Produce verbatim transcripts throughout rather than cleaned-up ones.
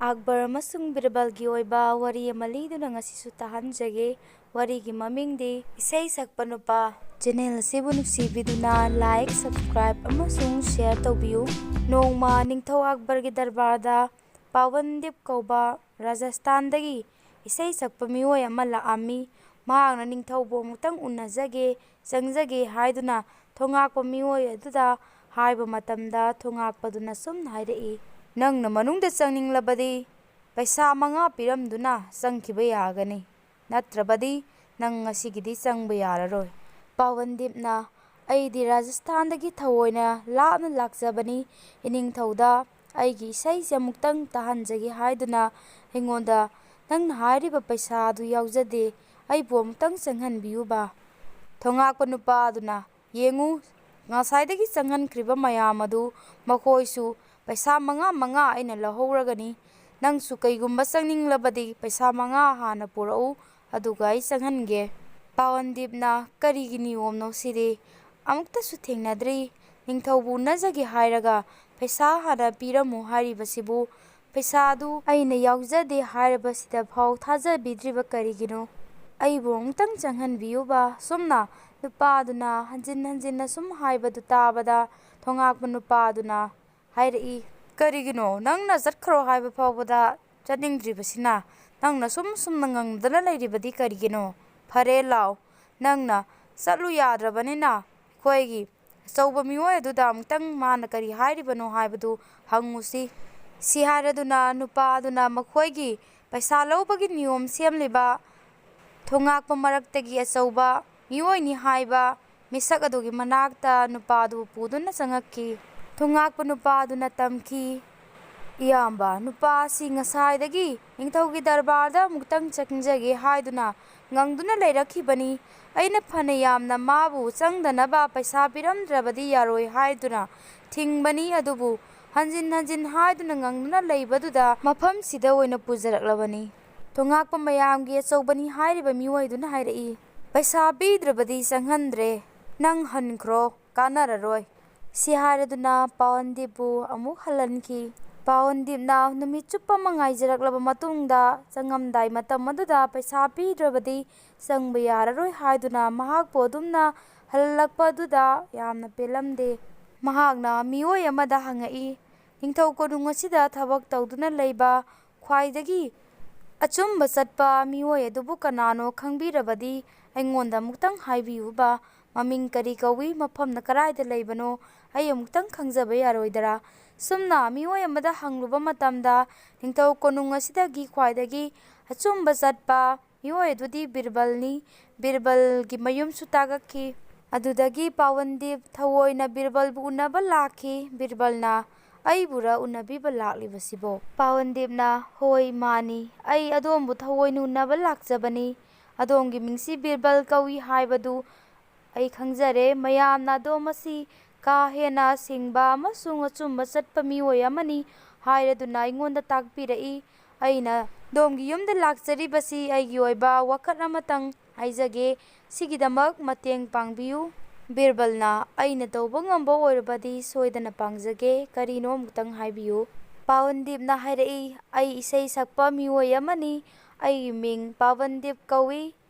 ꯑꯛꯕꯔ ꯑꯃꯁꯨꯡ ꯕꯤꯔꯕꯜꯒꯤ ꯑꯣꯏꯕ ꯋꯥꯔꯤ ꯑꯃ ꯂꯤꯗꯨꯅ ꯉꯁꯤꯁꯨ ꯇꯥꯍꯟꯖꯒꯦ꯫ ꯋꯥꯔꯤꯒꯤ ꯃꯃꯤꯡꯗꯤ ꯏꯁꯩ ꯁꯛꯄ ꯅꯨꯄꯥ꯫ ꯆꯦꯅꯦꯜ ꯑꯁꯤꯕꯨ ꯅꯨꯡꯁꯤꯕꯤꯗꯨꯅ ꯂꯥꯏꯛ, ꯁꯕꯁꯀ꯭ꯔꯥꯏꯕ ꯑꯃꯁꯨꯡ ꯁꯤꯌꯔ ꯇꯧꯕꯤꯌꯨ꯫ ꯅꯣꯡꯃ ꯅꯤꯡꯊꯧ ꯑꯛꯕꯔꯒꯤ ꯗꯔꯕꯥꯔꯗ ꯄꯥꯋꯟꯗꯤꯞ ꯀꯧꯕ ꯔꯥꯖꯁꯊꯥꯟꯗꯒꯤ ꯏꯁꯩ ꯁꯛꯄ ꯃꯤꯑꯣꯏ ꯑꯃ ꯂꯥꯛꯑꯝꯃꯤ꯫ ꯃꯍꯥꯛꯅ ꯅꯤꯡꯊꯧꯕꯨ ꯑꯃꯨꯛꯇꯪ ꯎꯅꯖꯒꯦ, ꯆꯪꯖꯒꯦ ꯍꯥꯏꯗꯨꯅ ꯊꯣꯉꯥꯛꯄ ꯃꯤꯑꯣꯏ ꯑꯗꯨꯗ ꯍꯥꯏꯕ ꯃꯇꯝꯗ, ꯊꯣꯉꯥꯛꯄꯗꯨꯅ ꯁꯨꯝꯅ ꯍꯥꯏꯔꯛꯏ, "ꯅꯪꯅ ꯃꯅꯨꯡꯗ ꯆꯪꯅꯤꯡꯂꯕꯗꯤ ꯄꯩꯁꯥ ꯃꯉꯥ ꯄꯤꯔꯝꯗꯨꯅ ꯆꯪꯈꯤꯕ ꯌꯥꯒꯅꯤ, ꯅꯠꯇ꯭ꯔꯕꯗꯤ ꯅꯪ ꯉꯁꯤꯒꯤꯗꯤ ꯆꯪꯕ ꯌꯥꯔꯔꯣꯏ꯫" ꯄꯥꯋꯟꯗꯤꯞꯅ, "ꯑꯩꯗꯤ ꯔꯥꯖꯁꯊꯥꯟꯗꯒꯤ ꯊꯑꯣꯏꯅ ꯂꯥꯞꯅ ꯂꯥꯛꯆꯕꯅꯤ꯫ ꯏꯅꯤꯡꯊꯧꯗ ꯑꯩꯒꯤ ꯏꯁꯩꯁꯦ ꯑꯃꯨꯛꯇꯪ ꯇꯥꯍꯟꯖꯒꯦ ꯍꯥꯏꯗꯨꯅ ꯑꯩꯉꯣꯟꯗ ꯅꯪꯅ ꯍꯥꯏꯔꯤꯕ ꯄꯩꯁꯥ ꯑꯗꯨ ꯌꯥꯎꯖꯗꯦ꯫ ꯑꯩꯕꯨ ꯑꯃꯨꯛꯇꯪ ꯆꯪꯍꯟꯕꯤꯌꯨꯕ꯫" ꯊꯣꯉꯥꯛꯄ ꯅꯨꯄꯥ ꯑꯗꯨꯅ, "ꯌꯦꯡꯉꯨ, ꯉꯁꯥꯏꯗꯒꯤ ꯆꯪꯍꯟꯈ꯭ꯔꯤꯕ ꯃꯌꯥꯝ ꯑꯗꯨ ꯃꯈꯣꯏꯁꯨ ꯄꯩꯁꯥ ꯃꯉꯥ ꯃꯉꯥ ꯑꯩꯅ ꯂꯧꯍꯧꯔꯒꯅꯤ꯫ ꯅꯪꯁꯨ ꯀꯩꯒꯨꯝꯕ ꯆꯪꯅꯤꯡꯂꯕꯗꯤ ꯄꯩꯁꯥ ꯃꯉꯥ ꯍꯥꯟꯅ ꯄꯨꯔꯛꯎ, ꯑꯗꯨꯒ ꯑꯩ ꯆꯪꯍꯟꯒꯦ꯫" ꯄꯥꯋꯟꯗꯤꯞꯅ, "ꯀꯔꯤꯒꯤ ꯅꯤꯌꯣꯝꯅꯣ ꯁꯤꯗꯤ? ꯑꯃꯨꯛꯇꯁꯨ ꯊꯦꯡꯅꯗ꯭ꯔꯤ꯫ ꯅꯤꯡꯊꯧꯕꯨ ꯎꯅꯖꯒꯦ ꯍꯥꯏꯔꯒ ꯄꯩꯁꯥ ꯍꯥꯟꯅ ꯄꯤꯔꯝꯃꯨ ꯍꯥꯏꯔꯤꯕꯁꯤꯕꯨ? ꯄꯩꯁꯥꯗꯨ ꯑꯩꯅ ꯌꯥꯎꯖꯗꯦ ꯍꯥꯏꯔꯕꯁꯤꯗ ꯐꯥꯎ ꯊꯥꯖꯕꯤꯗ꯭ꯔꯤꯕ ꯀꯔꯤꯒꯤꯅꯣ? ꯑꯩꯕꯨ ꯑꯃꯨꯛꯇꯪ ꯆꯪꯍꯟꯕꯤꯌꯨꯕ꯫" ꯁꯨꯝꯅ ꯅꯨꯄꯥꯗꯨꯅ ꯍꯟꯖꯤꯟ ꯍꯟꯖꯤꯟꯅ ꯁꯨꯝ ꯍꯥꯏꯕꯗꯨ ꯇꯥꯕꯗ, ꯊꯣꯉꯥꯛꯄ ꯅꯨꯄꯥꯗꯨꯅ ꯍꯥꯏꯔꯛꯏ, "ꯀꯔꯤꯒꯤꯅꯣ? ꯅꯪꯅ ꯆꯠꯈ꯭ꯔꯣ ꯍꯥꯏꯕ ꯐꯥꯎꯕꯗ ꯆꯠꯅꯤꯡꯗ꯭ꯔꯤꯕꯁꯤꯅ? ꯅꯪꯅ ꯁꯨꯝ ꯁꯨꯝꯅ ꯉꯪꯗꯅ ꯂꯩꯔꯤꯕꯗꯤ ꯀꯔꯤꯒꯤꯅꯣ? ꯐꯔꯦ, ꯂꯥꯎ, ꯅꯪꯅ ꯆꯠꯂꯨ ꯌꯥꯗ꯭ꯔꯕꯅꯤꯅ ꯑꯩꯈꯣꯏꯒꯤ ꯑꯆꯧꯕ ꯃꯤꯑꯣꯏ ꯑꯗꯨꯗ ꯑꯃꯨꯛꯇꯪ ꯃꯥꯅ ꯀꯔꯤ ꯍꯥꯏꯔꯤꯕꯅꯣ ꯍꯥꯏꯕꯗꯨ ꯍꯪꯉꯨꯁꯤ꯫" ꯁꯤ ꯍꯥꯏꯔꯗꯨꯅ ꯅꯨꯄꯥ ꯑꯗꯨꯅ ꯃꯈꯣꯏꯒꯤ ꯄꯩꯁꯥ ꯂꯧꯕꯒꯤ ꯅꯤꯌꯣꯝ ꯁꯦꯝꯂꯤꯕ ꯊꯣꯉꯥꯛꯄ ꯃꯔꯛꯇꯒꯤ ꯑꯆꯧꯕ ꯃꯤꯑꯣꯏꯅꯤ ꯍꯥꯏꯕ ꯃꯤꯁꯛ ꯑꯗꯨꯒꯤ ꯃꯅꯥꯛꯇ ꯅꯨꯄꯥꯗꯨ ꯄꯨꯗꯨꯅ ꯆꯪꯉꯛꯈꯤ꯫ ꯊꯣꯉꯥꯛꯄ ꯅꯨꯄꯥ ꯑꯗꯨꯅ ꯇꯝꯈꯤ, "ꯏꯌꯥꯝꯕ, ꯅꯨꯄꯥ ꯑꯁꯤ ꯉꯁꯥꯏꯗꯒꯤ ꯅꯤꯡꯊꯧꯒꯤ ꯗꯔꯕꯥꯔꯗ ꯑꯃꯨꯛꯇꯪ ꯆꯪꯖꯒꯦ ꯍꯥꯏꯗꯨꯅ ꯉꯪꯗꯨꯅ ꯂꯩꯔꯛꯈꯤꯕꯅꯤ꯫ ꯑꯩꯅ ꯐꯅ ꯌꯥꯝꯅ ꯃꯥꯕꯨ ꯆꯪꯗꯅꯕ ꯄꯩꯁꯥ ꯄꯤꯔꯝꯗ꯭ꯔꯕꯗꯤ ꯌꯥꯔꯣꯏ ꯍꯥꯏꯗꯨꯅ ꯊꯤꯡꯕꯅꯤ, ꯑꯗꯨꯕꯨ ꯍꯟꯖꯤꯟ ꯍꯟꯖꯤꯟ ꯍꯥꯏꯗꯨꯅ ꯉꯪꯗꯨꯅ ꯂꯩꯕꯗꯨꯗ ꯃꯐꯝꯁꯤꯗ ꯑꯣꯏꯅ ꯄꯨꯖꯔꯛꯂꯕꯅꯤ꯫" ꯊꯣꯉꯥꯛꯄ ꯃꯌꯥꯝꯒꯤ ꯑꯆꯧꯕꯅꯤ ꯍꯥꯏꯔꯤꯕ ꯃꯤꯑꯣꯏꯗꯨꯅ ꯍꯥꯏꯔꯛꯏ, "ꯄꯩꯁꯥ ꯄꯤꯗ꯭ꯔꯕꯗꯤ ꯆꯪꯍꯟꯗ꯭ꯔꯦ꯫ ꯅꯪ ꯍꯟꯈ꯭ꯔꯣ, ꯀꯥꯟꯅꯔꯔꯣꯏ꯫" ꯁꯤ ꯍꯥꯏꯔꯗꯨꯅ ꯄꯥꯋꯟꯗꯤꯞꯄꯨ ꯑꯃꯨꯛ ꯍꯜꯍꯟꯈꯤ꯫ ꯄꯥꯋꯟꯗꯤꯞꯅ ꯅꯨꯃꯤꯠ ꯆꯨꯞꯄ ꯑꯃ ꯉꯥꯏꯖꯔꯛꯂꯕ ꯃꯇꯨꯡꯗ, ꯆꯪꯉꯝꯗꯥꯏ ꯃꯇꯝ ꯑꯗꯨꯗ ꯄꯩꯁꯥ ꯄꯤꯗ꯭ꯔꯕꯗꯤ ꯆꯪꯕ ꯌꯥꯔꯔꯣꯏ ꯍꯥꯏꯗꯨꯅ ꯃꯍꯥꯛꯄꯨ ꯑꯗꯨꯝꯅ ꯍꯜꯂꯛꯄ ꯑꯗꯨꯗ ꯌꯥꯝꯅ ꯄꯦꯜꯂꯝꯗꯦ꯫ ꯃꯍꯥꯛꯅ ꯃꯤꯑꯣꯏ ꯑꯃꯗ ꯍꯪꯉꯛꯏ, "ꯅꯤꯡꯊꯧ ꯀꯣꯅꯨꯡ ꯑꯁꯤꯗ ꯊꯕꯛ ꯇꯧꯗꯨꯅ ꯂꯩꯕ ꯈ꯭ꯋꯥꯏꯗꯒꯤ ꯑꯆꯨꯝꯕ ꯆꯠꯄ ꯃꯤꯑꯣꯏ ꯑꯗꯨꯕꯨ ꯀꯅꯥꯅꯣ ꯈꯪꯕꯤꯔꯕꯗꯤ ꯑꯩꯉꯣꯟꯗ ꯑꯃꯨꯛꯇꯪ ꯍꯥꯏꯕꯤꯌꯨꯕ꯫ ꯃꯃꯤꯡ ꯀꯔꯤ ꯀꯧꯏ? ꯃꯐꯝꯅ ꯀꯗꯥꯏꯗ ꯂꯩꯕꯅꯣ? ꯑꯩ ꯑꯃꯨꯛꯇꯪ ꯈꯪꯖꯕ ꯌꯥꯔꯣꯏꯗꯔꯥ?" ꯁꯨꯝꯅ ꯃꯤꯑꯣꯏ ꯑꯃꯗ ꯍꯪꯂꯨꯕ ꯃꯇꯝꯗ, ꯅꯤꯡꯊꯧ ꯀꯣꯅꯨꯡ ꯑꯁꯤꯗꯒꯤ ꯈ꯭ꯋꯥꯏꯗꯒꯤ ꯑꯆꯨꯝꯕ ꯆꯠꯄ ꯃꯤꯑꯣꯏ ꯑꯗꯨꯗꯤ ꯕꯤꯔꯕꯜꯅꯤ꯫ ꯕꯤꯔꯕꯜꯒꯤ ꯃꯌꯨꯝꯁꯨ ꯇꯥꯛꯂꯛꯈꯤ꯫ ꯑꯗꯨꯗꯒꯤ ꯄꯥꯋꯟꯗꯤꯞ ꯊꯑꯣꯏꯅ ꯕꯤꯔꯕꯜꯕꯨ ꯎꯅꯕ ꯂꯥꯛꯈꯤ꯫ ꯕꯤꯔꯕꯜꯅ, "ꯑꯩꯕꯨꯔ ꯎꯅꯕꯤꯕ ꯂꯥꯛꯂꯤꯕꯁꯤꯕꯣ?" ꯄꯥꯋꯟꯗꯤꯞꯅ, "ꯍꯣꯏ, ꯃꯥꯅꯤ꯫ ꯑꯩ ꯑꯗꯣꯝꯕꯨ ꯊꯑꯣꯏꯅ ꯎꯅꯕ ꯂꯥꯛꯆꯕꯅꯤ꯫ ꯑꯗꯣꯝꯒꯤ ꯃꯤꯡꯁꯤ ꯕꯤꯔꯕꯜ ꯀꯧꯏ ꯍꯥꯏꯕꯗꯨ ꯑꯩ ꯈꯪꯖꯔꯦ꯫ ꯃꯌꯥꯝꯅ ꯑꯗꯣꯝ ꯑꯁꯤ ꯀꯥ ꯍꯦꯟꯅ ꯁꯤꯡꯕ ꯑꯃꯁꯨꯡ ꯑꯆꯨꯝꯕ ꯆꯠꯄ ꯃꯤꯑꯣꯏ ꯑꯃꯅꯤ ꯍꯥꯏꯔꯗꯨꯅ ꯑꯩꯉꯣꯟꯗ ꯇꯥꯛꯄꯤꯔꯛꯏ꯫ ꯑꯩꯅ ꯑꯗꯣꯝꯒꯤ ꯌꯨꯝꯗ ꯂꯥꯛꯆꯔꯤꯕꯁꯤ ꯑꯩꯒꯤ ꯑꯣꯏꯕ ꯋꯥꯀꯠ ꯑꯃꯇꯪ ꯍꯥꯏꯖꯒꯦ꯫ ꯁꯤꯒꯤꯗꯃꯛ ꯃꯇꯦꯡ ꯄꯥꯡꯕꯤꯌꯨ꯫" ꯕꯤꯔꯕꯜꯅ, "ꯑꯩꯅ ꯇꯧꯕ ꯉꯝꯕ ꯑꯣꯏꯔꯕꯗꯤ ꯁꯣꯏꯗꯅ ꯄꯥꯡꯖꯒꯦ꯫ ꯀꯔꯤꯅꯣ ꯑꯃꯨꯛꯇꯪ ꯍꯥꯏꯕꯤꯌꯨ꯫" ꯄꯥꯋꯟꯗꯤꯞꯅ ꯍꯥꯏꯔꯛꯏ, "ꯑꯩ ꯏꯁꯩ ꯁꯛꯄ ꯃꯤꯑꯣꯏ ꯑꯃꯅꯤ꯫ ꯑꯩꯒꯤ ꯃꯤꯡ ꯄꯥꯋꯟꯗꯤꯞ ꯀꯧꯏ꯫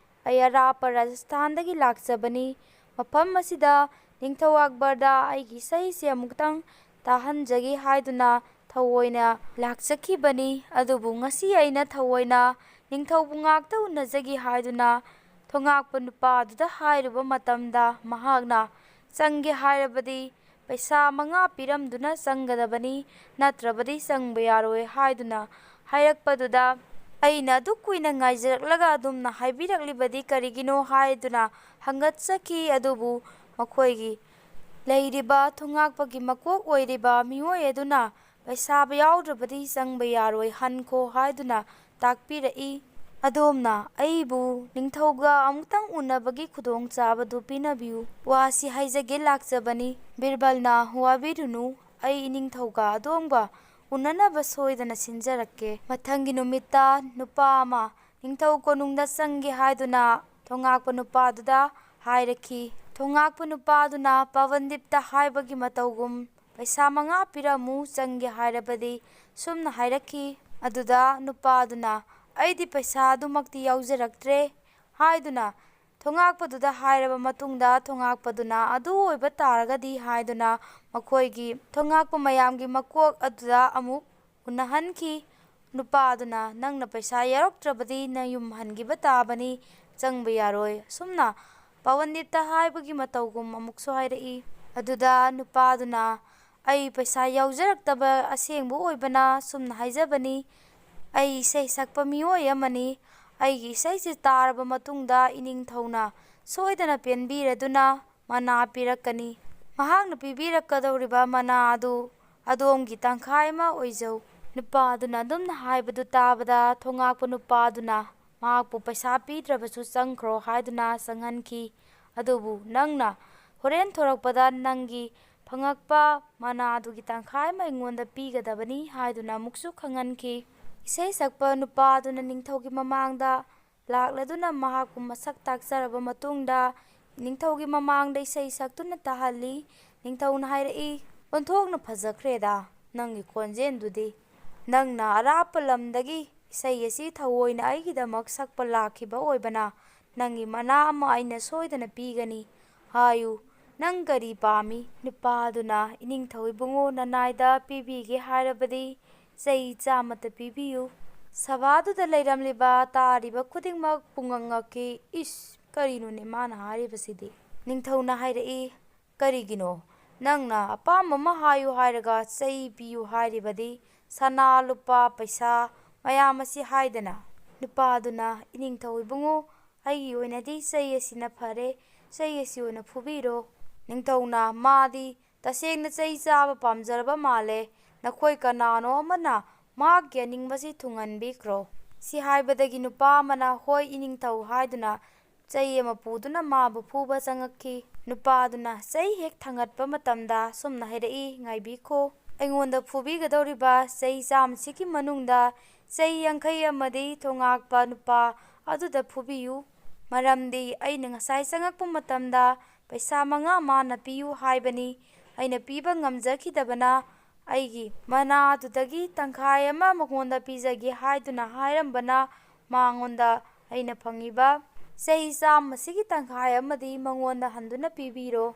ꯑꯩ ꯑꯔꯥꯞꯄ ꯔꯥꯖꯁꯊꯥꯟꯗꯒꯤ ꯂꯥꯛꯆꯕꯅꯤ꯫ ꯃꯐꯝ ꯑꯁꯤꯗ ꯅꯤꯡꯊꯧ ꯑꯛꯕꯔꯗ ꯑꯩꯒꯤ ꯏꯁꯩꯁꯦ ꯑꯃꯨꯛꯇꯪ ꯇꯥꯍꯟꯖꯒꯦ ꯍꯥꯏꯗꯨꯅ ꯊꯑꯣꯏꯅ ꯂꯥꯛꯆꯈꯤꯕꯅꯤ꯫ ꯑꯗꯨꯕꯨ ꯉꯁꯤ ꯑꯩꯅ ꯊꯑꯣꯏꯅ ꯅꯤꯡꯊꯧꯕꯨ ꯉꯥꯛꯇ ꯎꯅꯖꯒꯦ ꯍꯥꯏꯗꯨꯅ ꯊꯣꯉꯥꯛꯄ ꯅꯨꯄꯥ ꯑꯗꯨꯗ ꯍꯥꯏꯔꯨꯕ ꯃꯇꯝꯗ, ꯃꯍꯥꯛꯅ ꯆꯪꯒꯦ ꯍꯥꯏꯔꯕꯗꯤ ꯄꯩꯁꯥ ꯃꯉꯥ ꯄꯤꯔꯝꯗꯨꯅ ꯆꯪꯒꯗꯕꯅꯤ, ꯅꯠꯇ꯭ꯔꯕꯗꯤ ꯆꯪꯕ ꯌꯥꯔꯣꯏ" ꯍꯥꯏꯗꯨꯅ ꯍꯥꯏꯔꯛꯄꯗꯨꯗ, ꯑꯩꯅ ꯑꯗꯨꯛ ꯀꯨꯏꯅ ꯉꯥꯏꯖꯔꯛꯂꯒ ꯑꯗꯣꯝꯅ ꯍꯥꯏꯕꯤꯔꯛꯂꯤꯕꯗꯤ ꯀꯔꯤꯒꯤꯅꯣ ꯍꯥꯏꯗꯨꯅ ꯍꯪꯒꯠꯆꯈꯤ꯫ ꯑꯗꯨꯕꯨ ꯃꯈꯣꯏꯒꯤ ꯂꯩꯔꯤꯕ ꯊꯣꯉꯥꯛꯄꯒꯤ ꯃꯀꯣꯛ ꯑꯣꯏꯔꯤꯕ ꯃꯤꯑꯣꯏ ꯑꯗꯨꯅ ꯄꯩꯁꯥ ꯌꯥꯎꯗ꯭ꯔꯕꯗꯤ ꯆꯪꯕ ꯌꯥꯔꯣꯏ, ꯍꯟꯈꯣ ꯍꯥꯏꯗꯨꯅ ꯇꯥꯛꯄꯤꯔꯛꯏ꯫ "ꯑꯗꯣꯝꯅ ꯑꯩꯕꯨ ꯅꯤꯡꯊꯧꯒ ꯑꯃꯨꯛꯇꯪ ꯎꯅꯕꯒꯤ ꯈꯨꯗꯣꯡꯆꯥꯕꯗꯨ ꯄꯤꯅꯕꯤꯌꯨ꯫ ꯋꯥꯁꯤ ꯍꯥꯏꯖꯒꯦ ꯂꯥꯛꯆꯕꯅꯤ꯫" ꯕꯤꯔꯕꯜꯅ, "ꯋꯥꯕꯤꯔꯨꯅꯨ, ꯑꯩ ꯅꯤꯡꯊꯧꯒ ꯑꯗꯣꯝꯒ ꯎꯅꯅꯕ ꯁꯣꯏꯗꯅ ꯁꯤꯟꯖꯔꯛꯀꯦ꯫" ꯃꯊꯪꯒꯤ ꯅꯨꯃꯤꯠꯇ ꯅꯨꯄꯥ ꯑꯃ ꯅꯤꯡꯊꯧ ꯀꯣꯅꯨꯡꯗ ꯆꯪꯒꯦ ꯍꯥꯏꯗꯨꯅ ꯊꯣꯉꯥꯛꯄ ꯅꯨꯄꯥꯗꯨꯗ ꯍꯥꯏꯔꯛꯈꯤ꯫ ꯊꯣꯉꯥꯛꯄ ꯅꯨꯄꯥꯗꯨꯅ ꯄꯕꯟꯗꯤꯞꯇ ꯍꯥꯏꯕꯒꯤ ꯃꯇꯧꯒꯨꯝ "ꯄꯩꯁꯥ ꯃꯉꯥ ꯄꯤꯔꯝꯃꯨ, ꯆꯪꯒꯦ ꯍꯥꯏꯔꯕꯗꯤ" ꯁꯨꯝꯅ ꯍꯥꯏꯔꯛꯈꯤ꯫ ꯑꯗꯨꯗ ꯅꯨꯄꯥꯗꯨꯅ, "ꯑꯩꯗꯤ ꯄꯩꯁꯥ ꯑꯗꯨꯃꯛꯇꯤ ꯌꯥꯎꯖꯔꯛꯇ꯭ꯔꯦ" ꯍꯥꯏꯗꯨꯅ ꯊꯣꯉꯥꯛꯄꯗꯨꯗ ꯍꯥꯏꯔꯕ ꯃꯇꯨꯡꯗ, ꯊꯣꯉꯥꯛꯄꯗꯨꯅ "ꯑꯗꯨ ꯑꯣꯏꯕ ꯇꯥꯔꯒꯗꯤ" ꯍꯥꯏꯗꯨꯅ ꯃꯈꯣꯏꯒꯤ ꯊꯣꯉꯥꯛꯄ ꯃꯌꯥꯝꯒꯤ ꯃꯀꯣꯛ ꯑꯗꯨꯗ ꯑꯃꯨꯛ ꯎꯅꯍꯟꯈꯤ꯫ ꯅꯨꯄꯥꯗꯨꯅ, "ꯅꯪꯅ ꯄꯩꯁꯥ ꯌꯥꯎꯔꯛꯇ꯭ꯔꯕꯗꯤ ꯅꯌꯨꯝ ꯍꯟꯈꯤꯕ ꯇꯥꯕꯅꯤ, ꯆꯪꯕ ꯌꯥꯔꯣꯏ" ꯑꯁꯨꯝꯅ ꯄꯋꯟꯗꯤꯞꯇ ꯍꯥꯏꯕꯒꯤ ꯃꯇꯧꯒꯨꯝ ꯑꯃꯨꯛꯁꯨ ꯍꯥꯏꯔꯛꯏ꯫ ꯑꯗꯨꯗ ꯅꯨꯄꯥꯗꯨꯅ, "ꯑꯩ ꯄꯩꯁꯥ ꯌꯥꯎꯖꯔꯛꯇꯕ ꯑꯁꯦꯡꯕ ꯑꯣꯏꯕꯅ ꯁꯨꯝꯅ ꯍꯥꯏꯖꯕꯅꯤ꯫ ꯑꯩ ꯏꯁꯩ ꯁꯛꯄ ꯃꯤꯑꯣꯏ ꯑꯃꯅꯤ꯫ ꯑꯩꯒꯤ ꯏꯁꯩꯁꯤ ꯇꯥꯔꯕ ꯃꯇꯨꯡꯗ ꯏꯅꯤꯡꯊꯧꯅ ꯁꯣꯏꯗꯅ ꯄꯦꯟꯕꯤꯔꯗꯨꯅ ꯃꯅꯥ ꯄꯤꯔꯛꯀꯅꯤ꯫ ꯃꯍꯥꯛꯅ ꯄꯤꯕꯤꯔꯛꯀꯗꯧꯔꯤꯕ ꯃꯅꯥ ꯑꯗꯨ ꯑꯗꯣꯝꯒꯤ ꯇꯪꯈꯥꯏ ꯑꯃ ꯑꯣꯏꯖꯧ"꯫ ꯅꯨꯄꯥ ꯑꯗꯨꯅ ꯑꯗꯨꯝꯅ ꯍꯥꯏꯕꯗꯨ ꯇꯥꯕꯗ, ꯊꯣꯉꯥꯛꯄ ꯅꯨꯄꯥ ꯑꯗꯨꯅ ꯃꯍꯥꯛꯄꯨ ꯄꯩꯁꯥ ꯄꯤꯗ꯭ꯔꯕꯁꯨ ꯆꯪꯈ꯭ꯔꯣ ꯍꯥꯏꯗꯨꯅ ꯆꯪꯍꯟꯈꯤ꯫ ꯑꯗꯨꯕꯨ ꯅꯪꯅ ꯍꯣꯔꯦꯟ ꯊꯣꯔꯛꯄꯗ ꯅꯪꯒꯤ ꯐꯪꯉꯛꯄ ꯃꯅꯥ ꯑꯗꯨꯒꯤ ꯇꯪꯈꯥꯏ ꯑꯃ ꯑꯩꯉꯣꯟꯗ ꯄꯤꯒꯗꯕꯅꯤ ꯍꯥꯏꯗꯨꯅ ꯑꯃꯨꯛꯁꯨ ꯈꯪꯍꯟꯈꯤ꯫ ꯏꯁꯩ ꯁꯛꯄ ꯅꯨꯄꯥ ꯑꯗꯨꯅ ꯅꯤꯡꯊꯧꯒꯤ ꯃꯃꯥꯡꯗ ꯂꯥꯛꯂꯗꯨꯅ ꯃꯍꯥꯛꯄꯨ ꯃꯁꯛ ꯇꯥꯛꯆꯔꯕ ꯃꯇꯨꯡꯗ ꯅꯤꯡꯊꯧꯒꯤ ꯃꯃꯥꯡꯗ ꯏꯁꯩ ꯁꯛꯇꯨꯅ ꯇꯥꯍꯜꯂꯤ꯫ ꯅꯤꯡꯊꯧꯅ ꯍꯥꯏꯔꯛꯏ, "ꯑꯣꯟꯊꯣꯛꯅ ꯐꯖꯈ꯭ꯔꯦꯗ ꯅꯪꯒꯤ ꯈꯣꯟꯖꯦꯜꯗꯨꯗꯤ꯫ ꯅꯪꯅ ꯑꯔꯥꯞꯄ ꯂꯝꯗꯒꯤ ꯏꯁꯩ ꯑꯁꯤ ꯊꯑꯣꯏꯅ ꯑꯩꯒꯤꯗꯃꯛ ꯁꯛꯄ ꯂꯥꯛꯈꯤꯕ ꯑꯣꯏꯕꯅ ꯅꯪꯒꯤ ꯃꯅꯥ ꯑꯃ ꯑꯩꯅ ꯁꯣꯏꯗꯅ ꯄꯤꯒꯅꯤ꯫ ꯍꯥꯏꯌꯨ, ꯅꯪ ꯀꯔꯤ ꯄꯥꯝꯃꯤ?" ꯅꯨꯄꯥ ꯑꯗꯨꯅ, "ꯏꯅꯤꯡꯊꯧ ꯏꯕꯨꯡꯉꯣ, ꯅꯅꯥꯏꯗ ꯄꯤꯕꯤꯒꯦ ꯍꯥꯏꯔꯕꯗꯤ ꯆꯩ ꯆꯥꯝꯃꯇ ꯄꯤꯕꯤꯌꯨ"꯫ ꯁꯚꯥꯗꯨꯗ ꯂꯩꯔꯝꯂꯤꯕ ꯇꯥꯔꯤꯕ ꯈꯨꯗꯤꯡꯃꯛ ꯄꯨꯡꯉꯛ ꯉꯛꯈꯤ꯫ "ꯏꯁ, ꯀꯔꯤꯅꯣꯅꯦ ꯃꯥꯅ ꯍꯥꯏꯔꯤꯕꯁꯤꯗꯤ?" ꯅꯤꯡꯊꯧꯅ ꯍꯥꯏꯔꯛꯏ, "ꯀꯔꯤꯒꯤꯅꯣ? ꯅꯪꯅ ꯑꯄꯥꯝꯕ ꯑꯃ ꯍꯥꯏꯌꯨ ꯍꯥꯏꯔꯒ ꯆꯩ ꯄꯤꯌꯨ ꯍꯥꯏꯔꯤꯕꯗꯤ? ꯁꯅꯥ ꯂꯨꯄꯥ ꯄꯩꯁꯥ ꯃꯌꯥꯝ ꯑꯁꯤ ꯍꯥꯏꯗꯅ?" ꯅꯨꯄꯥꯗꯨꯅ, "ꯏꯅꯤꯡꯊꯧ ꯏꯕꯨꯡꯉꯣ, ꯑꯩꯒꯤ ꯑꯣꯏꯅꯗꯤ ꯆꯩ ꯑꯁꯤꯅ ꯐꯔꯦ, ꯆꯩ ꯑꯁꯤ ꯑꯣꯏꯅ ꯐꯨꯕꯤꯔꯣ"꯫ ꯅꯤꯡꯊꯧꯅ, "ꯃꯥꯗꯤ ꯇꯁꯦꯡꯅ ꯆꯩ ꯆꯥꯕ ꯄꯥꯝꯖꯔꯕ ꯃꯥꯜꯂꯦ꯫ ꯅꯈꯣꯏ ꯀꯅꯥꯅꯣ ꯑꯃꯅ ꯃꯍꯥꯛꯀꯤ ꯑꯅꯤꯡꯕꯁꯤ ꯊꯨꯡꯍꯟꯕꯤꯈ꯭ꯔꯣ"꯫ ꯁꯤ ꯍꯥꯏꯕꯗꯒꯤ ꯅꯨꯄꯥ ꯑꯃꯅ, "ꯍꯣꯏ, ꯏꯅꯤꯡꯊꯧ" ꯍꯥꯏꯗꯨꯅ ꯆꯩ ꯑꯃ ꯄꯨꯗꯨꯅ ꯃꯥꯕꯨ ꯐꯨꯕ ꯆꯪꯉꯛꯈꯤ꯫ ꯅꯨꯄꯥꯗꯨꯅ ꯆꯩ ꯍꯦꯛ ꯊꯥꯡꯒꯠꯄ ꯃꯇꯝꯗ ꯁꯨꯝꯅ ꯍꯥꯏꯔꯛꯏ, "ꯉꯥꯏꯕꯤꯈꯣ, ꯑꯩꯉꯣꯟꯗ ꯐꯨꯕꯤꯒꯗꯧꯔꯤꯕ ꯆꯩ ꯆꯥꯝꯃꯁꯤꯒꯤ ꯃꯅꯨꯡꯗ ꯆꯩ ꯌꯥꯡꯈꯩ ꯑꯃꯗꯤ ꯊꯣꯉꯥꯛꯄ ꯅꯨꯄꯥ ꯑꯗꯨꯗ ꯐꯨꯕꯤꯌꯨ꯫ ꯃꯔꯝꯗꯤ ꯑꯩꯅ ꯉꯁꯥꯏ ꯆꯪꯉꯛꯄ ꯃꯇꯝꯗ ꯄꯩꯁꯥ ꯃꯉꯥ ꯃꯥꯅ ꯄꯤꯌꯨ ꯍꯥꯏꯕꯅꯤ, ꯑꯩꯅ ꯄꯤꯕ ꯉꯝꯖꯈꯤꯗꯕꯅ ꯑꯩꯒꯤ ꯃꯅꯥ ꯑꯗꯨꯗꯒꯤ ꯇꯪꯈꯥꯏ ꯑꯃ ꯃꯉꯣꯟꯗ ꯄꯤꯖꯒꯦ ꯍꯥꯏꯗꯨꯅ ꯍꯥꯏꯔꯝꯕꯅ ꯃꯉꯣꯟꯗ ꯑꯩꯅ ꯐꯪꯉꯤꯕ ꯆꯍꯤ ꯆꯥꯝꯃꯁꯤꯒꯤ ꯇꯪꯈꯥꯏ ꯑꯃꯗꯤ ꯃꯉꯣꯟꯗ ꯍꯟꯗꯨꯅ ꯄꯤꯕꯤꯔꯣ꯫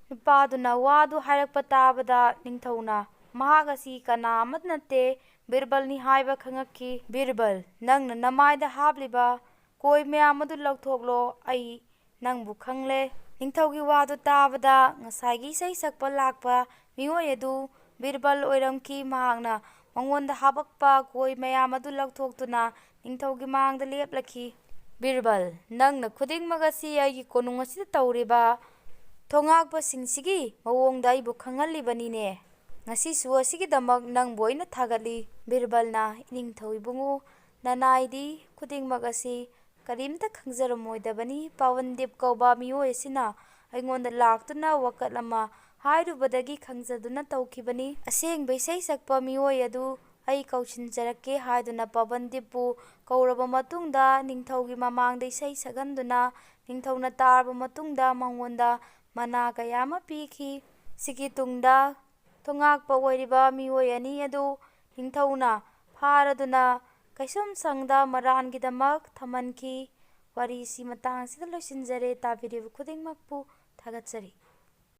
ꯅꯨꯄꯥꯗꯨꯅ ꯋꯥꯗꯨ ꯍꯥꯏꯔꯛꯄ ꯇꯥꯕꯗ ꯅꯤꯡꯊꯧꯅ, "ꯃꯍꯥꯛ ꯑꯁꯤ ꯀꯅꯥ ꯑꯃꯠꯇ ꯅꯠꯇꯦ, ꯕꯤꯔꯕꯜꯅꯤ" ꯍꯥꯏꯕ ꯈꯪꯉꯛꯈꯤ꯫ "ꯕꯤꯔꯕꯜ, ꯅꯪꯅ ꯅꯃꯥꯏꯗ ꯍꯥꯞꯂꯤꯕ ꯀꯣꯏ ꯃꯌꯥꯝ ꯑꯗꯨ ꯂꯧꯊꯣꯛꯂꯣ, ꯑꯩ ꯅꯪꯕꯨ ꯈꯪꯂꯦ꯫" ꯅꯤꯡꯊꯧꯒꯤ ꯋꯥꯗꯨ ꯇꯥꯕꯗ ꯉꯁꯥꯏꯒꯤ ꯏꯁꯩ ꯁꯛꯄ ꯂꯥꯛꯄ ꯃꯤꯑꯣꯏ ꯑꯗꯨ ꯕꯤꯔꯕꯜ ꯑꯣꯏꯔꯝꯈꯤ꯫ ꯃꯍꯥꯛꯅ ꯃꯉꯣꯟꯗ ꯍꯥꯄꯛꯄ ꯀꯣꯏ ꯃꯌꯥꯝ ꯑꯗꯨ ꯂꯧꯊꯣꯛꯇꯨꯅ ꯅꯤꯡꯊꯧꯒꯤ ꯃꯥꯡꯗ ꯂꯦꯞꯂꯛꯈꯤ꯫ "ꯕꯤꯔꯕꯜ, ꯅꯪꯅ ꯈꯨꯗꯤꯡꯃꯛ ꯑꯁꯤ ꯑꯩꯒꯤ ꯀꯣꯅꯨꯡ ꯑꯁꯤꯗ ꯇꯧꯔꯤꯕ ꯊꯣꯉꯥꯛꯄꯁꯤꯡꯁꯤꯒꯤ ꯃꯑꯣꯡꯗ ꯑꯩꯕꯨ ꯈꯪꯍꯜꯂꯤꯕꯅꯤꯅꯦ꯫ ꯉꯁꯤꯁꯨ ꯑꯁꯤꯒꯤꯗꯃꯛ ꯅꯪꯕꯨ ꯑꯩꯅ ꯊꯥꯒꯠꯂꯤ꯫" ꯕꯤꯔꯕꯜꯅ, "ꯏꯅꯤꯡꯊꯧ ꯏꯕꯨꯡꯉꯣ, ꯅꯅꯥꯏꯗꯤ ꯈꯨꯗꯤꯡꯃꯛ ꯑꯁꯤ ꯀꯔꯤꯝꯇ ꯈꯪꯖꯔꯝꯃꯣꯏꯗꯕꯅꯤ꯫ ꯄꯋꯟꯗꯤꯞ ꯀꯧꯕ ꯃꯤꯑꯣꯏ ꯑꯁꯤꯅ ꯑꯩꯉꯣꯟꯗ ꯂꯥꯛꯇꯨꯅ ꯋꯥꯀꯠ ꯑꯃ ꯍꯥꯏꯔꯨꯕꯗꯒꯤ ꯈꯪꯖꯗꯨꯅ ꯇꯧꯈꯤꯕꯅꯤ꯫ ꯑꯁꯦꯡꯕ ꯏꯁꯩ ꯁꯛꯄ ꯃꯤꯑꯣꯏ ꯑꯗꯨ ꯑꯩ ꯀꯧꯁꯤꯟꯖꯔꯛꯀꯦ" ꯍꯥꯏꯗꯨꯅ ꯄꯋꯟꯗꯤꯞꯄꯨ ꯀꯧꯔꯕ ꯃꯇꯨꯡꯗ ꯅꯤꯡꯊꯧꯒꯤ ꯃꯃꯥꯡꯗ ꯏꯁꯩ ꯁꯛꯍꯟꯗꯨꯅ ꯅꯤꯡꯊꯧꯅ ꯇꯥꯔꯕ ꯃꯇꯨꯡꯗ ꯃꯉꯣꯟꯗ ꯃꯅꯥ ꯀꯌꯥ ꯑꯃ ꯄꯤꯈꯤ꯫ ꯁꯤꯒꯤ ꯇꯨꯡꯗ ꯊꯣꯉꯥꯛꯄ ꯑꯣꯏꯔꯤꯕ ꯃꯤꯑꯣꯏ ꯑꯅꯤ ꯑꯗꯨ ꯅꯤꯡꯊꯧꯅ ꯐꯥꯔꯗꯨꯅ ꯀꯩꯁꯨꯝꯁꯪꯗ ꯃꯔꯥꯟꯒꯤꯗꯃꯛ ꯊꯝꯍꯟꯈꯤ꯫ ꯋꯥꯔꯤꯁꯤ ꯃꯇꯥꯡ ꯑꯁꯤꯗ ꯂꯣꯏꯁꯤꯟꯖꯔꯦ꯫ ꯇꯥꯕꯤꯔꯤꯕ ꯈꯨꯗꯤꯡꯃꯛꯄꯨ ꯊꯥꯒꯠꯆꯔꯤ꯫